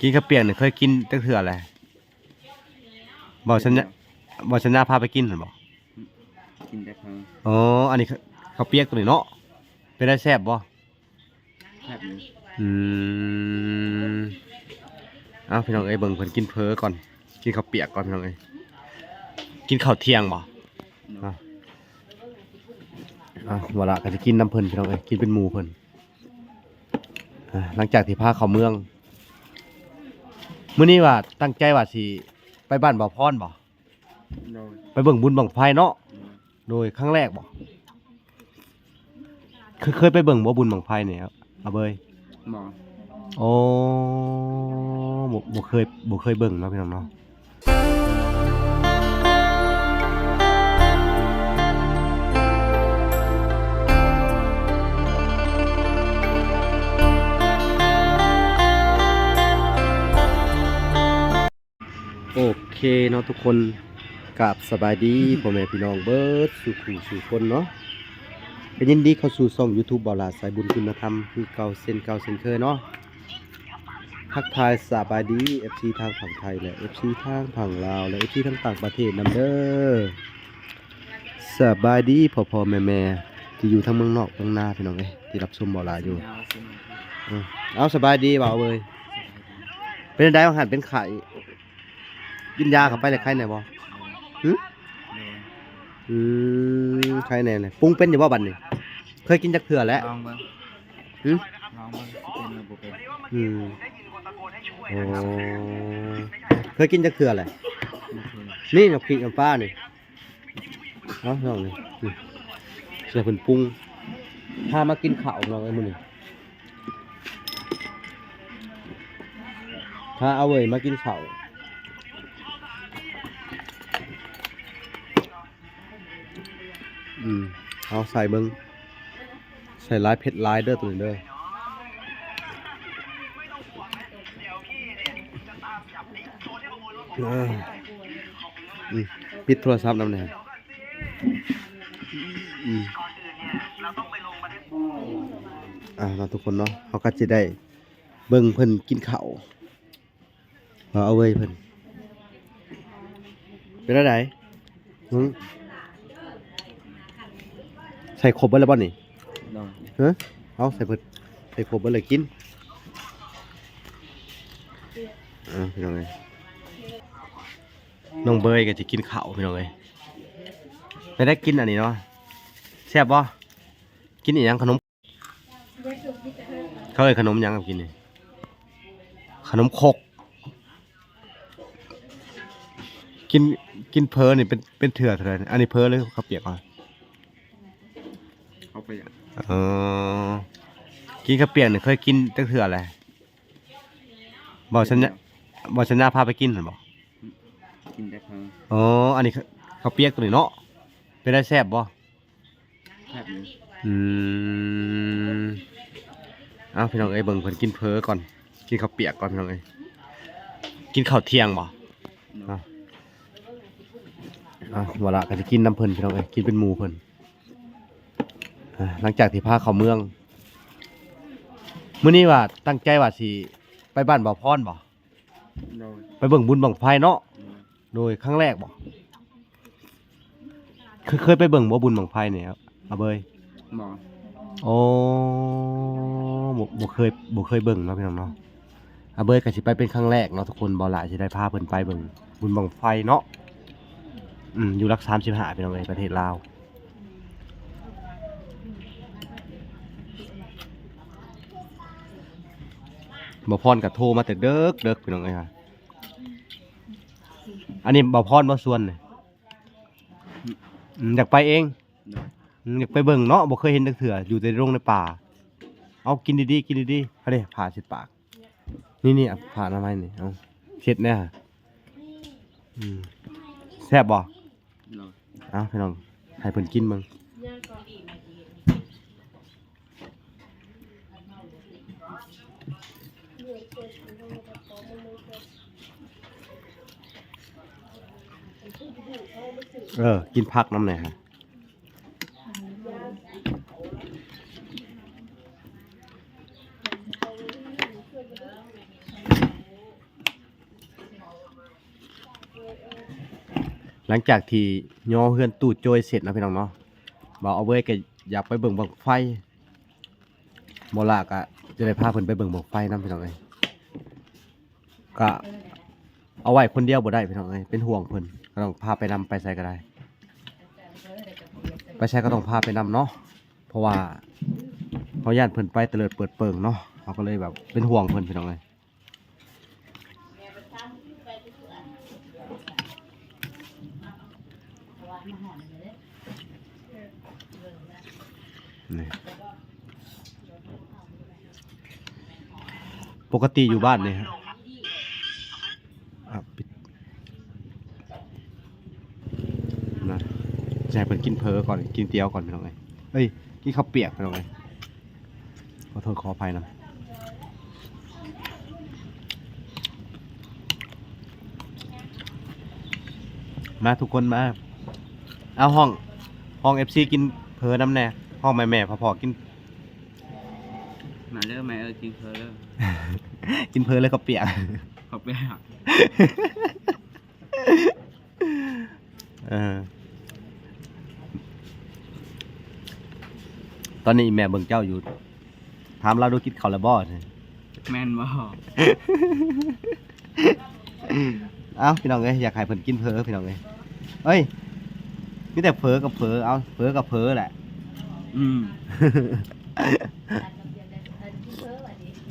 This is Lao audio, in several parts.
ກິນເຂົ້າປຽກນີ້ເຄີຍກິນຈັກເທື່ອແລ້ວ? ບໍ່ສັນຍາ ບໍ່ສັນຍາພາໄປກິນຫັ້ນບໍ່? ກິນແຕ່ເພີງ. ອໍ ອັນນີ້ເຂົ້າປຽກໂຕນີ້ເນາະ ເປັນໄດ ແຊບບໍ່? ແຊບຢູ່. ອືມ ເອົ້າ ພີ່ນ້ອງເອີຍ ເບິ່ງເພິ່ນກິນເພີກ່ອນ ກິນເຂົ້າປຽກກ່ອນ ພີ່ນ້ອງເອີຍ. ກິນເຂົ້າທ່ຽງບໍ່? ເນາະ ເອົ້າ ເອົາ ບໍ່ລະກໍຊິກິນນຳເພິ່ນ ພີ່ນ້ອງເອີຍ ກິນເປັນໝູ່ເພິ່ນ. ອ່າ ຫຼັງຈາກທີ່ພາເຂົ້າເມືອງ ມື້ນີ້ວ່າຕັ້ງໃຈວ່າຊິໄປບ້ານບ່າວພອນບໍ່? ໂດຍ ໄປເບິ່ງບຸນບັ້ງໄຟເນາະ. ໂດຍ ໂດຍ ຄັ້ງແລກບໍ່? ເຄີຍ ເຄີຍໄປເບິ່ງບໍ່ບຸນບັ້ງໄຟນີ້ ອາເບີຍ? ບໍ່. ໂອ້ ບໍ່ ບໍ່ເຄີຍ ບໍ່ເຄີຍເບິ່ງເນາະ ພີ່ນ້ອງເນາະ. ໂອເຄເນາະທຸກຄົນ ກາບສະບາຍດີພໍ່ແມ່ພີ່ນ້ອງເບິດສູ່ຜູ້ສູ່ຄົນເນາະ ກໍຍິນດີເຂົ້າສູ່ຊ່ອງຢູທູບ ບ່າວຫຼ້າສາຍບຸນຄຸນນະທຳ ຄືເກົ່າເຊັ່ນເກົ່າເຊັ່ນເຄີຍເນາະ. ທັກທາຍສະບາຍດີເອັຟຊີທາງຝັ່ງໄທ ແລະ ເອັຟຊີທາງຝັ່ງລາວ ແລະ ເອັຟຊີທາງຕ່າງປະເທດນຳເດີ. ສະບາຍດີພໍ່ໆແມ່ໆ ທີ່ຢູ່ທັງເມືອງນອກເມືອງນາ ພີ່ນ້ອງເອີຍ ທີ່ຮັບຊົມບ່າວຫຼ້າຢູ່. ເອີ ເອົາ ສະບາຍດີບ່າວເອີຍ. ເປັນຈັ່ງໃດ ວ່າງຫັ້ນເປັນໄຂ້? ກິນຢາເຂົ້າໄປແລ້ວໄຄແດ່ບໍ່? ຫຶ? ໂດຍ. ອືມ ໄຄແດ່ແຫຼະ. ປຸງເປັນຢູ່ບໍ່ບັດນີ້? ເຄີຍກິນຈັກເທື່ອແລ້ວ? ລອງເບິ່ງ. ຫຶ? ລອງເບິ່ງ ຊິເປັນຫຼືບໍ່ເປັນ. ອືມ ໂອ້ ເຄີຍກິນຈັກເທື່ອແລ້ວ? ບໍ່ເຄີຍ. ນີ້ ນ້ຳພຣິກນ້ຳປານີ້ ເອົາ ລອງນີ້ ນີ້ ຊ່ວຍເພິ່ນປຸງ ພາມາກິນເຂົ້າ ພີ່ນ້ອງເອີຍ ມື້ນີ້ ພາອາເວີຍມາກິນເຂົ້າ. ອືມ ເອົາໃສ່ເບິ່ງ ໃສ່ຫຼາຍເຜັດຫຼາຍເດີ ໂຕນີ້ເດີ. ເອີ ອືມ ປິດໂທລະສັບນຳແດ່. ອືມ ອ່າ ເນາະທຸກຄົນເນາະ ເຮົາກໍຊິໄດ້ເບິ່ງເພິ່ນກິນເຂົ້າ. ເອົາເວີຍເພິ່ນ ເປັນແນວໃດ? ຫຶ? ໃສ່ຄົບເບິດແລ້ວບໍ່ນີ້? ໂດຍ. ເອີ ເອົາໃສ່ເບິດ ໃສ່ຄົບເບິດແລ້ວກິນ. ເອົາ ພີ່ນ້ອງເອີຍ ນ້ອງເບີຍກໍຈະກິນເຂົ້າ ພີ່ນ້ອງເອີຍ. ໄດ້ ໄດ້ກິນອັນນີ້ເນາະ ແຊບບໍ່? ກິນອີ່ຫຍັງ? ຂະໜົມ ເຂົາເອີ້ນຂະໜົມຫຍັງກິນນີ້? ຂະໜົມຄົກ. ກິນ ກິນເພີນີ້ເປັນ ເປັນເທື່ອເທົ່າໃດ? ອັນນີ້ເພີຫຼືເຂົ້າປຽກ? ເຂົ້າປຽກ. ເອີ ກິນເຂົ້າປຽກນີ້ເຄີຍກິນຈັກເທື່ອແລ້ວ? ບໍ່ສັນຍາ ບໍ່ສັນຍາພາໄປກິນຫັ້ນບໍ່? ກິນແຕ່ເພີ. ອໍ ອັນນີ້ເຂົ້າປຽກໂຕນີ້ເນາະ ເປັນໄດ ແຊບບໍ່? ແຊບຢູ່. ອືມ ເອົ້າ ພີ່ນ້ອງເອີຍ ເບິ່ງເພິ່ນກິນເພີກ່ອນ ກິນເຂົ້າປຽກກ່ອນ ພີ່ນ້ອງເອີຍ. ກິນເຂົ້າທ່ຽງບໍ່? ເນາະ ເອົ້າ ເອົາ ບໍ່ລະກໍຊິກິນນຳເພິ່ນ ພີ່ນ້ອງເອີຍ ກິນເປັນໝູ່ເພິ່ນ. ອ່າ ຫຼັງຈາກທີ່ພາເຂົ້າເມືອງ ມື້ນີ້ວ່າຕັ້ງໃຈວ່າຊິໄປບ້ານບ່າວພອນບໍ່? ໂດຍ ໄປເບິ່ງບຸນບັ້ງໄຟເນາະ. ໂດຍ ໂດຍ ຄັ້ງແລກບໍ່? ເຄີຍ ເຄີຍໄປເບິ່ງບໍ່ບຸນບັ້ງໄຟນີ້ ອາເບີຍ? ບໍ່. ໂອ້ ບໍ່ ບໍ່ເຄີຍ ບໍ່ເຄີຍເບິ່ງເນາະ ພີ່ນ້ອງເນາະ. ອາເບີຍກໍຊິໄປເປັນຄັ້ງແລກເນາະທຸກຄົນ ບ່າວຫຼ້າຊິໄດ້ພາເພິ່ນໄປເບິ່ງບຸນບັ້ງໄຟເນາະ. ອືມ ຢູ່ຫຼັກສາມສິບຫ້າ ພີ່ນ້ອງເອີຍ ປະເທດລາວ. ບ່າວພອນກໍໂທມາແຕ່ເດິກໆ ພີ່ນ້ອງເອີຍ. ອັນນີ້ບ່າວພອນບໍ່ຊວນນີ້? ອືມ ຢາກໄປເອງ. ໂດຍ. ອືມ ຢາກໄປເບິ່ງເນາະ ບໍ່ເຄີຍເຫັນຈັກເທື່ອ ຢູ່ແຕ່ໃນດົງໃນປ່າ. ເອົາ ກິນດີໆ ກິນດີໆ. ອັນນີ້ຜ້າເຊັດປາກ ນີ້ໆ ຜ້າອະນາໄມນີ້ ເອົາ ເຊັດແດ່. ອືມ ແຊບບໍ່? ໂດຍ. ເອົາ ພີ່ນ້ອງ ໃຫ້ເພິ່ນກິນເບິ່ງ. ເອີ ກິນຜັກນຳແດ່ຫະ. ຫຼັງຈາກທີ່ຍໍເຮືອນຕູ້ໂຈ້ຍເສັດເນາະພີ່ນ້ອງເນາະ ບ່າວອາເວີຍກໍຢາກໄປເບິ່ງບັ້ງໄຟ ບໍ່ຫຼ້າກໍຈະໄດ້ພາເພິ່ນໄປເບິ່ງບັ້ງໄຟນຳພີ່ນ້ອງເອີຍ. ກະເອົາໄວ້ຄົນດຽວບໍ່ໄດ້ພີ່ນ້ອງເອີຍ ເປັນຫ່ວງເພິ່ນ ກໍຕ້ອງພາໄປນຳ ໄປໃສກໍໄດ້ ໄປໃສກໍຕ້ອງພາໄປນຳເນາະ ເພາະວ່າເຮົາຢ້ານເພິ່ນໄປຕະເຫຼີດເປີດເປີງເນາະ ເຮົາກໍເລີຍແບບເປັນຫ່ວງເພິ່ນພີ່ນ້ອງເອີຍ. ນີ້ ປົກກະຕິຢູ່ບ້ານນີ້ ອ່ະ ປິດ ນະ ຈະໃຫ້ເພິ່ນກິນເຝີກ່ອນ ກິນກ໋ຽວກ່ອນພີ່ນ້ອງເອີຍ ເອີຍ ກິນເຂົ້າປຽກພີ່ນ້ອງເອີຍ. ຂໍໂທດຂໍອະໄພນຳ ມາທຸກຄົນມາ ເອົາ ຮ້ອງ ຮ້ອງເອັຟຊີກິນເຝີນຳແດ່ ຮ້ອງແມ່ໆພໍ່ໆກິນ ມາເດີແມ່ເອີຍ ກິນເຝີເດີ ກິນເຝີແລ້ວກໍປຽກ ເຂົ້າປຽກ. ເອີ ຕອນນີ້ອີ່ແມ່ເບິ່ງເຈົ້າຢູ່ ຖາມລາວດູກິນເຂົ້າແລ້ວບໍ່ ແມ່ນບໍ່? ເອົ້າ ພີ່ນ້ອງເອີຍ ຢາກໃຫ້ເພິ່ນກິນເຝີພີ່ນ້ອງເອີຍ ເອີຍ ມີແຕ່ເຝີກັບເຝີ ເອົາ ເຝີກັບເຝີແຫຼະ ອືມ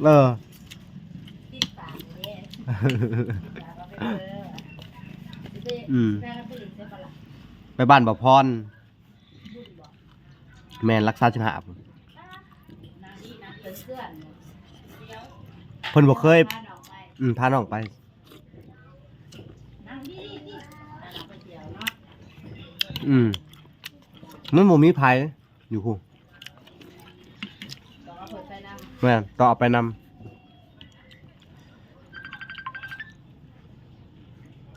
ເອີ. ອືມ ໄປບ້ານບໍ່ພອນ ແມ່ນ ຫຼັກສາມສິບຫ້າພຸ້ນ ເພິ່ນບໍ່ເຄີຍ ອືມ ພານ້ອງໄປ ອືມ ມັນບໍ່ມີໃຜ ຢູ່ພຸ້ນ ແມ່ນ ຕ້ອງເອົາໄປນຳ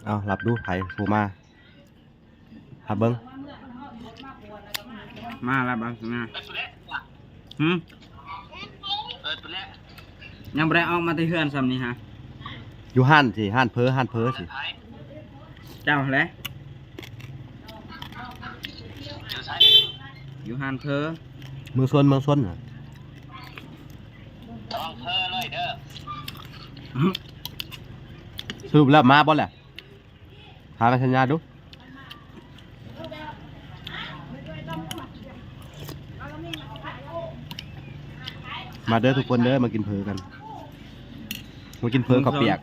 ເອົາ ຮັບດູ ໃຜໂທມາ ຮັບເບິ່ງ ມາ ຮັບເບິ່ງ ມາ ຫື ຍັງບໍ່ໄດ້ອອກມາແຕ່ເຮືອນຊ້ຳນີ້ຫະ ຢູ່ຮ້ານຊິ ຮ້ານເຝີ ຮ້ານເຝີຊິ ເຈົ້າຫັ້ນແຫຼະ ຢູ່ຮ້ານເຝີ ເມືອງຊົນ ເມືອງຊົນນະ ລະວັງເຝີເລີຍເດີ ສະຫຼຸບແລ້ວມາບໍ່ແຫຼະ ຖາມໄອ້ສັນຍາດູ ມາເດີທຸກຄົນເດີ ມາກິນເຝີກັນ ມາກິນເຝີເຂົ້າປຽກ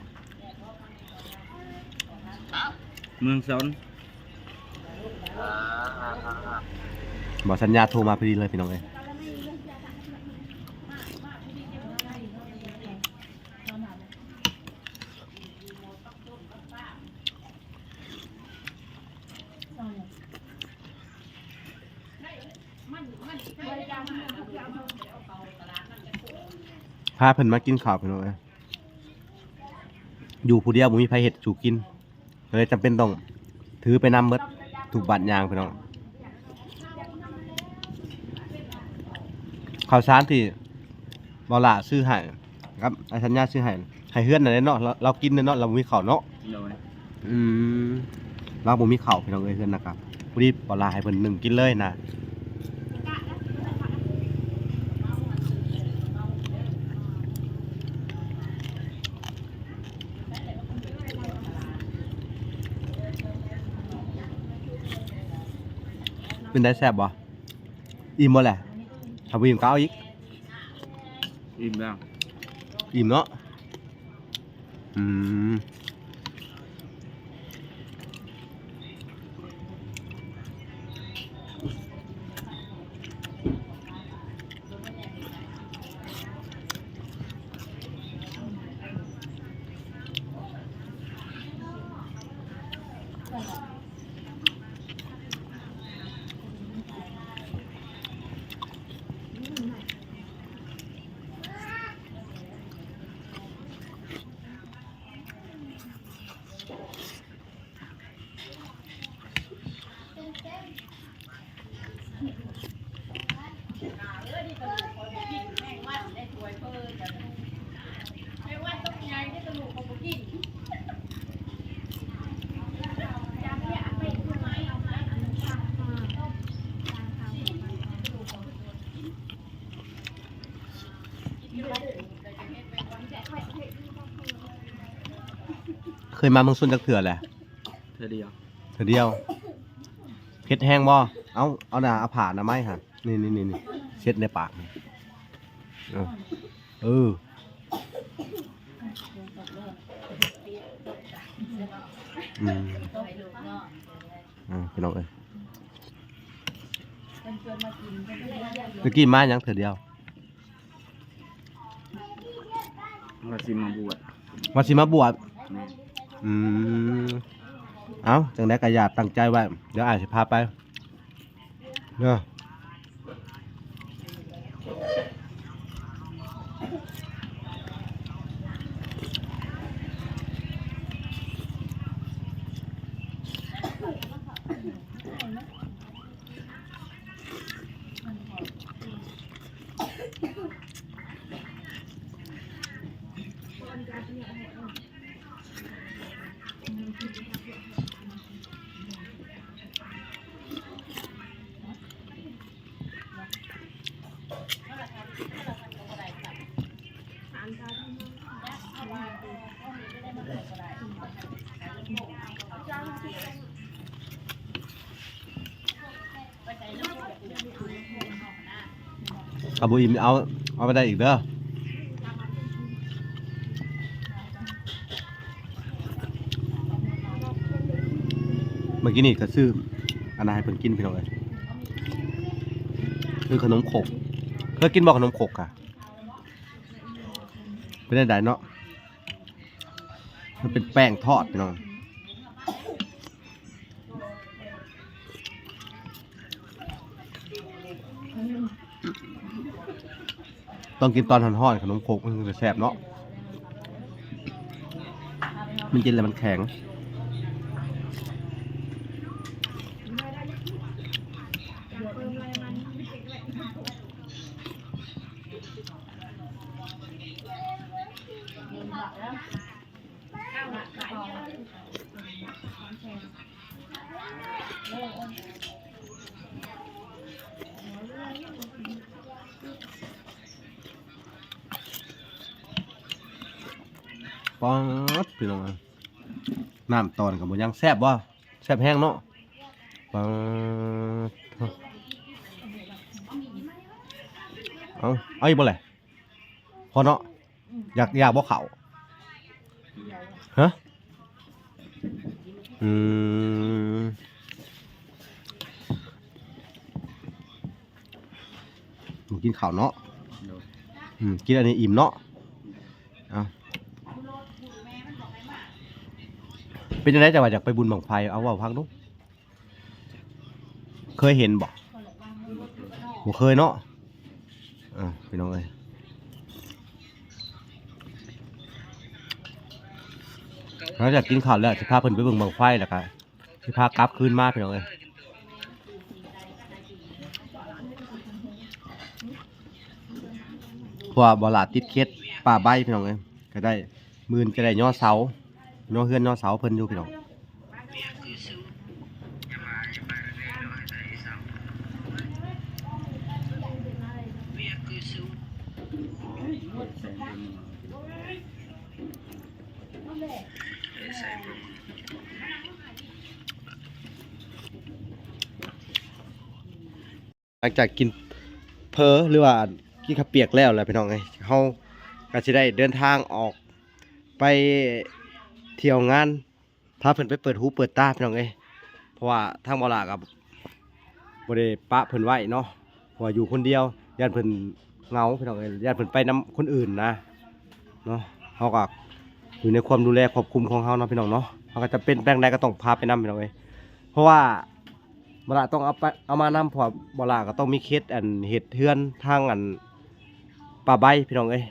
ເມືອງຊົນ ບໍ່ ສັນຍາໂທມາພໍດີເລີຍພີ່ນ້ອງເອີຍ. ພາເພິ່ນມາກິນເຂົ້າພີ່ນ້ອງເອີຍ ຢູ່ຜູ້ດຽວບໍ່ມີໃຜເຮັດສູ່ກິນ ກໍເລີຍຈຳເປັນຕ້ອງຖືໄປນຳເບິດທຸກບາດຍ່າງພີ່ນ້ອງ. ເຂົ້າສານທີ່ ບໍ່ຫຼ້າຊື້ໃຫ້ ກັບອ້າຍສັນຍາຊື້ໃຫ້ ໃຫ້ເຮືອນນັ້ນແຫຼະເນາະ ລາວ ລາວກິນແຫຼະເນາະ ລາວບໍ່ມີເຂົ້າເນາະ ໂດຍ ອືມ ລາວບໍ່ມີເຂົ້າພີ່ນ້ອງເອີຍ ເຮືອນນະ ກະພໍດີບໍ່ຫຼ້າໃຫ້ເພິ່ນໜຶ້ງກິນເລີຍນະ. ເປັນໃດ ແຊບບໍ່? ອີ່ມບໍ່ແຫຼະ? ຖ້າບໍ່ອີ່ມກໍເອົາອີກ. ອີ່ມແລ້ວ. ອີ່ມເນາະ. ອືມ. แมงวันตกใหญ่ได้ตะลุกเขาบ่กิน ເຄີຍມາເມືອງຊົນຈັກເທື່ອແຫຼະ? ເທື່ອດຽວ. ເທື່ອດຽວ. ເຜັດແຮງບໍ່? ເອົາ ເອົາໜ້າ ເອົາຜ້າອະນາໄມຫັ້ນ ນີ້ໆໆ ເຊັດໃນປາກນີ້ ເອີ ເອີ ອືມ ອ່າ ພີ່ນ້ອງເອີຍ ຕະກີ້ມາຫຍັງເທື່ອດຽວ? ວ່າຊິມາບວດ. ວ່າຊິມາບວດ? ແມ່ນ. ອືມ ເອົ້າ ຈັ່ງໃດກໍຢ່າ ຕັ້ງໃຈໄວ້ ດຽວອ້າຍຊິພາໄປເດີ. ຖ້າບໍ່ອີ່ມ ເອົາ ເອົາໄປໄດ້ອີກເດີ. ເມື່ອກີ້ນີ້ກໍຊື້ອັນນັ້ນໃຫ້ເພິ່ນກິນ ພີ່ນ້ອງເອີຍ ຄືຂະໜົມຄົກ. ເຄີຍກິນບໍ່ຂະໜົມຄົກກະ? ເປັນແນວໃດເນາະ? ມັນເປັນແປ້ງທອດ ພີ່ນ້ອງ. ຕ້ອງກິນຕອນຮ້ອນໆ ຂະໜົມຄົກມັນເຖິງຈະແຊບເນາະ ມັນກິນແລ້ວມັນແຂງ. ປາດ ພີ່ນ້ອງເອີຍ ນ້ຳຕອນກໍບໍ່ຍັງ. ແຊບບໍ່? ແຊບແຮງເນາະ. ປາດ ເອົາ ເອົາອີກບໍ່ແຫຼະ? ພໍເນາະ. ຢາກ ຢາກບໍ່ເຂົ້າ? ຮະ? ອືມ ກິນເຂົ້າເນາະ. ໂດຍ. ອືມ ກິນອັນນີ້ອີ່ມເນາະ. ເອົາ ເປັນຈັ່ງໃດ ເຈົ້າວ່າຢາກໄປບຸນບັ້ງໄຟ? ເອົາ ເວົ້າຟັງດູ. ເຄີຍເຫັນບໍ່? ບໍ່ເຄີຍເນາະ. ອ່າ ພີ່ນ້ອງເອີຍ ຫຼັງຈາກກິນເຂົ້າແລ້ວ ຊິພາເພິ່ນໄປເບິ່ງບັ້ງໄຟ ແລ້ວກະຊິພາກັບຄືນມາ ພີ່ນ້ອງເອີຍ. ເພາະວ່າບໍ່ຫຼ້າຕິດເຂດປ່າໄມ້ ພີ່ນ້ອງເອີຍ ກໍໄດ້ ມື້ອື່ນຈະໄດ້ຍໍເສົາ ຍໍເຮືອນຍໍເສົາເພິ່ນຢູ່ ພີ່ນ້ອງ. ຫຼັງຈາກກິນເຝີ ຫຼືວ່າກິນເຂົ້າປຽກແລ້ວແຫຼະ ພີ່ນ້ອງເອີຍ ເຮົາກໍຊິໄດ້ເດີນທາງອອກໄປທ່ຽວງານ ພາເພິ່ນໄປເປີດຫູເປີດຕາ ພີ່ນ້ອງເອີຍ. ເພາະວ່າທາງບໍ່ຫຼ້າກໍບໍ່ໄດ້ປະເພິ່ນໄວ້ເນາະ ເພາະວ່າຢູ່ຄົນດຽວ ຢ້ານເພິ່ນເຫງົາ ພີ່ນ້ອງເອີຍ ຢ້ານເພິ່ນໄປນຳຄົນອື່ນນະເນາະ. ເຮົາກໍຢູ່ໃນຄວາມດູແລຄວບຄຸມຂອງເຮົາເນາະ ພີ່ນ້ອງເນາະ ເຮົາກໍຈຳເປັນແປງໃດກໍຕ້ອງພາໄປນຳ ພີ່ນ້ອງເອີຍ. ເພາະວ່າ ບໍ່ລະຕ້ອງເອົາໄປ ເອົາມານຳ ເພາະວ່າບໍ່ລະກໍຕ້ອງມີເຂດອັນເຮັດເຮືອນທາງອັນປ່າໄມ້ ພີ່ນ້ອງເອີຍ.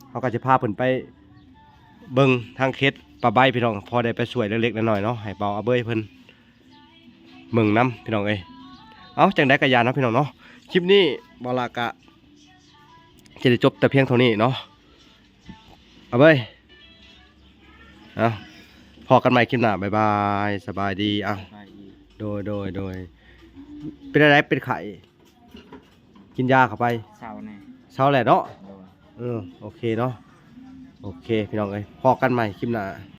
ເຮົາກໍຈະພາເພິ່ນໄປເບິ່ງທາງເຂດປ່າໄມ້ ພີ່ນ້ອງ ພໍໄດ້ໄປຊ່ວຍເລັກໆນ້ອຍໆເນາະ ໃຫ້ເບົາອາເບີຍເພິ່ນເບິ່ງນຳ ພີ່ນ້ອງເອີຍ. ເອົາ ຈັ່ງໃດກໍຢ່າເນາະ ພີ່ນ້ອງເນາະ ຄລິບນີ້ບໍ່ລະກະຈະໄດ້ຈົບແຕ່ພຽງເທົ່ານີ້ເນາະ. ອາເບີຍ ເອົາ ພໍ້ກັນໃໝ່ຄລິບໜ້າ ບາຍບາຍ ສະບາຍດີ. ເອົາ ສະບາຍດີ. ໂດຍ ໂດຍ ໂດຍ. ເປັນຈັ່ງໃດ ເປັນໄຂ້? ກິນຢາເຂົ້າໄປ ເຊົາແດ່ ເຊົາແລ້ວເນາະ. ໂດຍ. ເອີ ໂອເຄເນາະ ໂອເຄ ພີ່ນ້ອງເອີຍ ພໍ້ກັນໃໝ່ຄລິບໜ້າ.